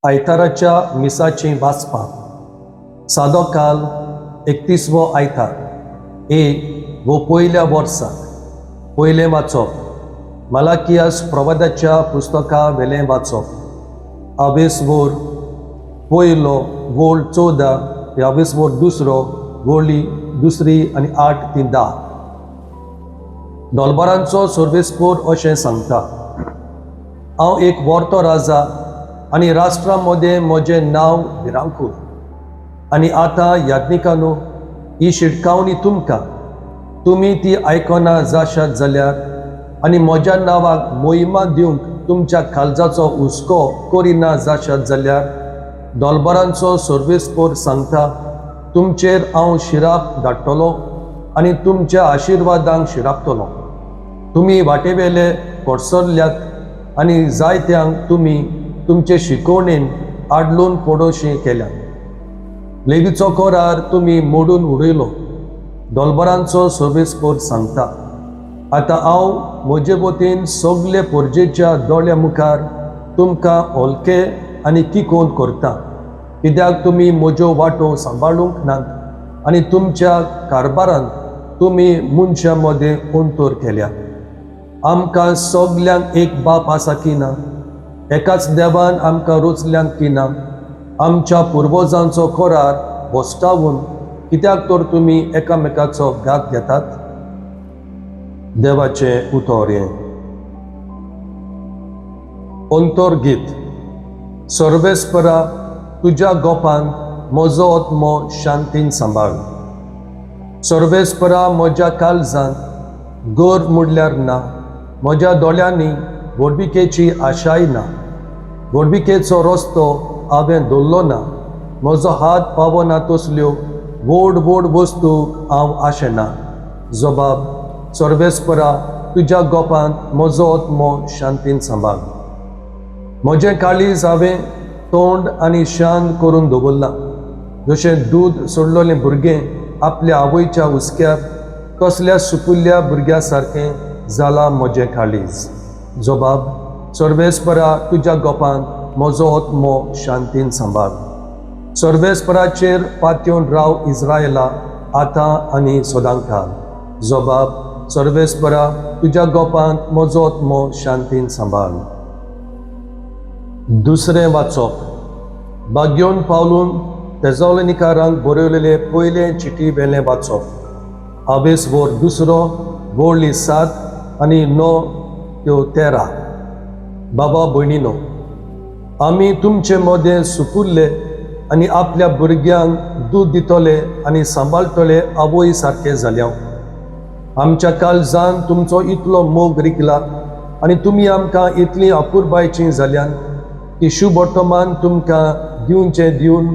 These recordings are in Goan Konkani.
आयताराच्या मिसाचीं वाचपां. सादो काल, एकतीसवो आयतार ए वो पयल्या वर्साक. पयलें वाचप, मलाकियास प्रवादाच्या पुस्तका वेलें वाचप. आवेसवोर पयलो वोळ 14 ते आवेसवोर दुसरो वोळी दुसरी आनी 8 ते 10. दोलबारांचो सर्वेस्पोर अशें सांगता, हांव एक वर्तो राजा आनी राष्ट्रा मदें म्हजें नांव भिरांकूळ. आनी आतां याज्ञिकानो, ही शिटकावणी तुमकां. तुमी ती आयकना जाशात जाल्यार आनी म्हज्या नांवाक मोहिमा दिवंक तुमच्या काळजाचो हुस्को करिना जाशात जाल्यार, दोलबारांचो सर्वेस्पोर सांगता, तुमचेर हांव शिराप धाडटलो आनी तुमच्या आशिर्वादांक शिरापतलो. तुमी वाटेवेले कडसरल्यात आनी जायत्यांक तुमी तुमचे शिकवणेन आडलून पडोशी केल्यात. लेवीचो करार तुमी मोडून उडयलो. दोलबरांचो सर्वेस्पोर सांगता, आतां हांव म्हजे वतीन सगले पोरजेच्या दोळ्या मुखार तुमकां हलके आनी किकोंत करता, कित्याक तुमी म्हज्यो वाटो सांबाळूंक नात आनी तुमच्या कारभारांत तुमी मनशां मदें अंतर केल्या. आमकां सगल्यांक एक बाप आसा की ना? एकाच देवान आमकां रचल्यांत की ना? आमच्या पुर्वजांचो करार भश्टावन कित्याक तर तुमी एकामेकाचो घात घेतात? देवाचें उतर हें. अंतर्गीत. सर्वेस्परा, तुज्या गोपान म्हजो आत्मो शांतीन सांबाळ. सर्वेस्परा, म्हज्या काळजान गर्व म्हणल्यार ना, म्हज्या दोळ्यांनी व्हडविकेची आशाय ना. व्हडविकेचो रस्तो हांवें धरलो ना. म्हजो हात पावना तसल्यो व्हड व्हड वस्तू हांव आशेना. जबाब, सर्वेस्परा, तुज्या गोपांत म्हजो आत्मो शांतीन सांबाळ. म्हजें काळीज हांवें थंड आनी शांत करून दवरलां. जशें दूद सोडलेलें भुरगें आपल्या आवयच्या हुस्क्यार, तसल्या सुपुल्ल्या भुरग्या सारकें जालां म्हजें काळीज. जबाब, सर्वेस्परा, तुज्या गोपांत म्हजो आत्मो शांतीन सांबाळ. सर्वेस्पराचेर पातयेवन राव इस्रायला, आतां आनी सदांकाल. जबाब, सर्वेस्परा, तुज्या गोपांत म्हजो आत्मो शांतीन सांबाळ. दुसरें वाचप, भाग्योन पावलून तेजोलनिकारांक बरयलेले पयले चिटी वेलें वाचप. आवेस वर दुसरो वोळी 7 आनी 9 त्यो 13. बाबा भयणीनो, आमी तुमचे मदें सुपुल्ले आनी आपल्या भुरग्यांक दूद दितले आनी सांबाळटले आवय सारके जाल्या. आमच्या काळजान तुमचो इतलो मोग रिगला आनी तुमी आमकां इतली अपुरबायची जाल्यान की शुभवर्तमान तुमकां दिवचें दिवन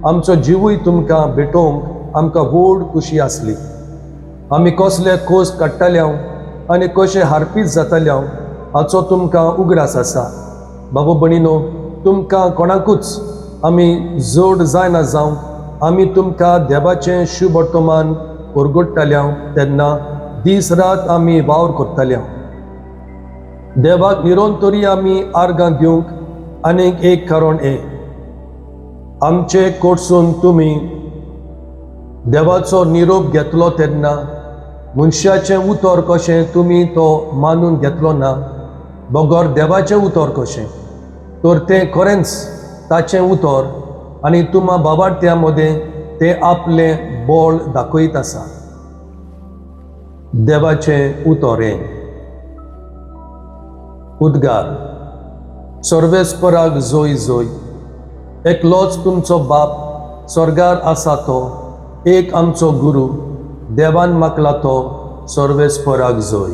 आमचो जिवूय तुमकां भेटोवंक आमकां व्हड खुशी आसली. आमी कसले कोस काडटाले आनी कशे हारपीत जाताले हाचो तुमकां उगडास आसा. बाबा भयणीनो, तुमकां कोणाकूच आमी जोड जायना जावंक आमी तुमकां देवाचें शुभवर्तमान परगटताले तेन्ना दीस रात आमी वावर करताले. देवाक निरंतरी आमी आर्गां दिवंक आनीक एक कारण हें, आमचे कडसून तुमी देवाचो निरोप घेतलो तेन्ना मनशाचें उतर कशें तुमी तो मानून घेतलो ना, बगर देवाचें उतर कशें, तर तें खरेंच ताचें उतर आनी तुमा बाबार्थ्या मदें तें आपलें बळ दाखयत आसा. देवाचें उतर हें. उद्गार. सर्वेस्पराक जोय जोय. एकलोच तुमचो बाप स्वर्गार आसा तो, एक आमचो गुरू देवान मागला तो. सर्वेस्पराक जोय.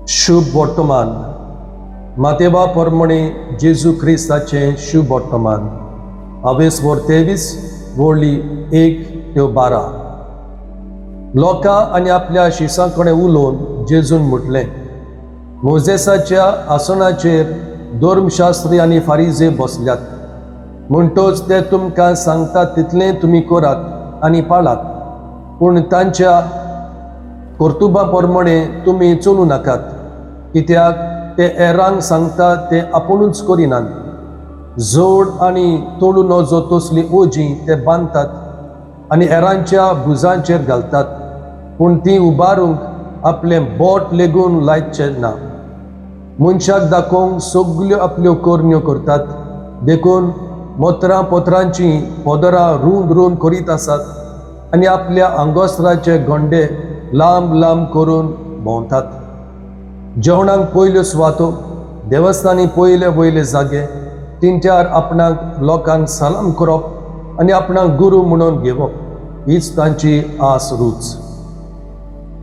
शुभ वर्तमान. मातेवा परमणे जेजू क्रिस्ताचें शुभ वर्तमान. आवेस वर 23 वोळी 1 त्यो 12. लोकां आनी आपल्या शिसां कडेन उलोवन जेजून म्हटलें, मोजेसाच्या आसनाचेर धर्मशास्त्री आनी फारिजे बसल्यात. म्हणटच ते तुमकां सांगतात तितलें तुमी करात आनी पाळात, पूण तांच्या कर्तुबा प्रमाणे तुमी चलूं नाकात, कित्याक ते हेरांक सांगतात ते आपुणूच करिनात. जोड आनी तोडू नजो तसली ओजी ते बांदतात आनी हेरांच्या भुजांचेर घालतात, पूण ती उबारूंक आपलें बोट लेगून लायचें ना. मनशाक दाखोवंक सगल्यो आपल्यो करण्यो करतात, देखून मोत्रां पोत्रांचीं पदरां रूंद रूंद करीत आसात आनी आपल्या आंगोस्त्राचे गोंडे लांब लांब करून भोंवतात. जेवणाक पयल्यो सुवातो, देवस्थानी पयले वयले जागे, तिंट्यार आपणाक लोकांक सलाम करप आनी आपणाक गुरू म्हणून घेवप हीच तांची आस रूच.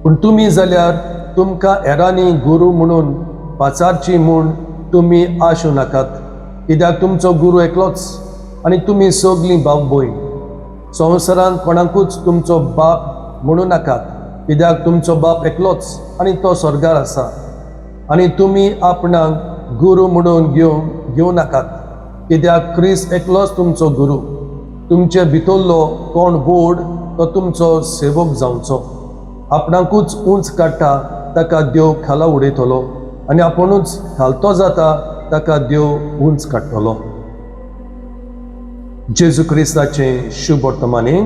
पूण तुमी जाल्यार तुमकां हेरांनी गुरू म्हणून पाचारची म्हूण तुमी आशूं नाकात, कित्याक तुमचो गुरू एकलोच आनी तुमी सगलीं भाव भयण. संवसारांत कोणाकूच तुमचो बाप म्हणूं नाकात, कित्याक तुमचो बाप एकलोच आनी तो स्वर्गार आसा. आनी तुमी आपणाक गुरू म्हणून घेवन घेवं नाकात, कित्याक क्रिस्त एकलोच तुमचो गुरू. तुमचे भितरलो कोण व्हड तो तुमचो सेवक जावचो. आपणाकूच उंच काडटा ताका देव खाला उडयतलो आनी आपुणूच खालतो जाता ताका देव उंच काडटलो. जेजू क्रिस्ताचें शुभ वर्तमानी.